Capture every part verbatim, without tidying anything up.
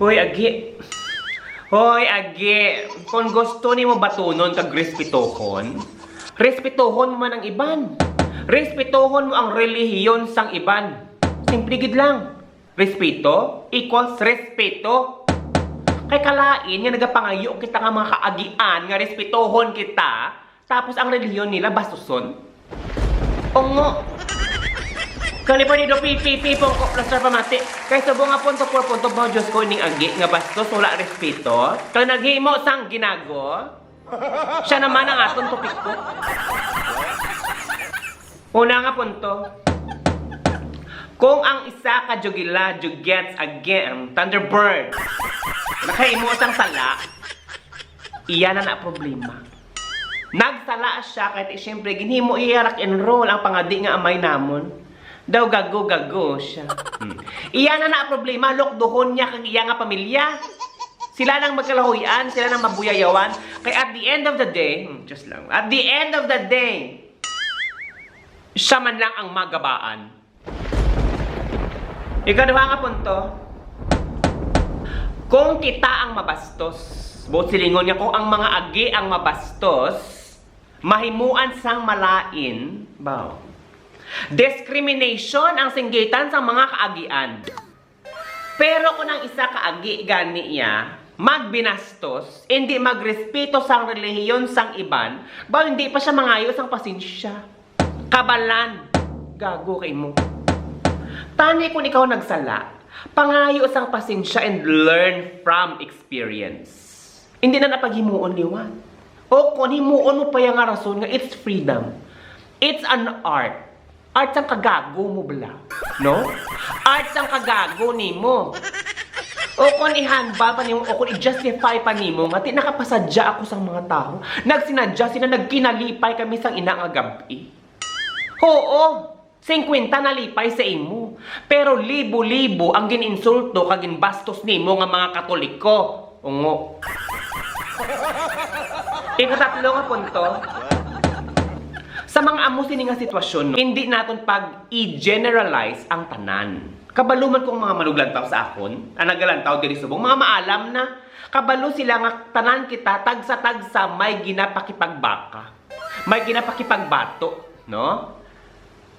Hoy, agi. Hoy, agi. Kung gusto nimo batunon kag respetuhon, respetuhon mo man ang iban. Respetuhon mo ang relihiyon sang iban. Simple gid lang. Respeto equals respeto. Kay kalain nga nagapangayo kita nga mga kaagian nga respetuhon kita, tapos ang relihiyon nila bastuson. Ungo. Kani pa ni do pipipi pongko plastar pamati. Kay subong nga punto por punto ba, Diyos ko, ning agi nga bastos, wala respeto. Kay naghimo sang ginago. Siya naman ang aton topiko. Una nga punto. Kung ang isa ka jugila, jugets, again, Thunderbird, nakahimo sang sala, iya na na problema. Nagsala siya kay ti, siyempre, ginhimo iya rock and roll ang pangadi nga amay namon. Daw gago-gago siya. Hmm. Iya na na problema, lukduhon niya kag iya nga pamilya. Sila nang magkalahuyan, sila nang mabuyayawan. Kay at the end of the day, hmm, just lang, at the end of the day, siya man lang ang magabaan. Ikaduha nga punto, kung kita ang mabastos, buot silingon nga kung ang mga agi ang mabastos, mahimuan sang malain, baw. Discrimination ang singgitan sang mga kaagian. Pero kung ang isa ka agi gani iya magbinastos, indi magrespeto sang relihiyon sang iban, baw, hindi pa siya mangayo sang pasensya. Kabalan, gago kay mo. Tani kung ikaw nagsala, pangayo sang pasensya and learn from experience. Hindi na napaghimuon liwat. O kung himuon mo pa iya nga rason nga it's freedom. It's an art. Art sang kagago mo bala, no? Art sang kagago nimo. O kung ihanbal pa nimo, o kung i-justify pa nimo nga ti nakapasadya ako sang mga tawo. Nagsinadya sila, nagkinalipay kami sang ina nga gab-i. Oo, singkwenta nalipay sa imo. Pero libo-libo ang gin-insulto kag ginbastos nimo nga mga Katoliko. Ungo. Ikatatlo nga punto, sa mga amo sini nga sitwasyon, no, hindi naton pag-i-generalize ang tanan. Kabalo man kong mga manuglantaw sa akon, ang nagalantaw diri subong, mga maalam na, kabalo sila nga tanan kita tagsa-tagsa may ginapakipagbaka, may ginapakipagbato, no?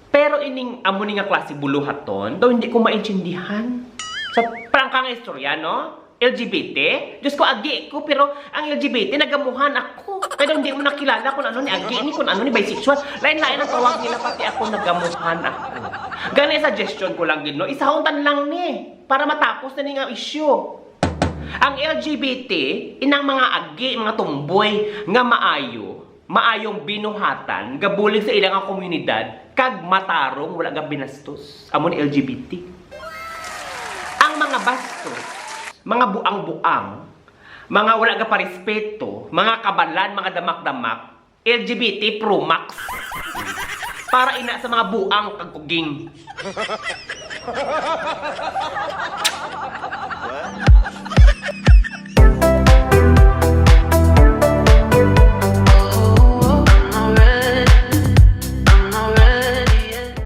Pero ining amo ni nga klase buluhaton, daw hindi ko maintindihan. Sa prangka nga istorya, no? L G B T? Diyos ko, agi ko, pero ang L G B T, nagamuhan ako. Kaya daw hindi mo nakilala kung ano ni agi ni, kung ano ni bisexual. Lain-lain ang tawag nila, pati ako, nagamuhan ako. Gani, suggestion ko lang gid, no? Isahon tan lang ni, para matapos na ni nga issue. Ang L G B T, inang mga agi, mga tomboy, nga maayo, maayong binuhatan, gabulig sa ila nga komunidad, kag matarong, wala gabinastos. Amo ni L G B T. Ang mga bastos, mga buang-buang, mga wala gaparespeto, mga kabalan, mga damak-damak, L G B T Pro Max. Para ina sa mga buang kag kuging.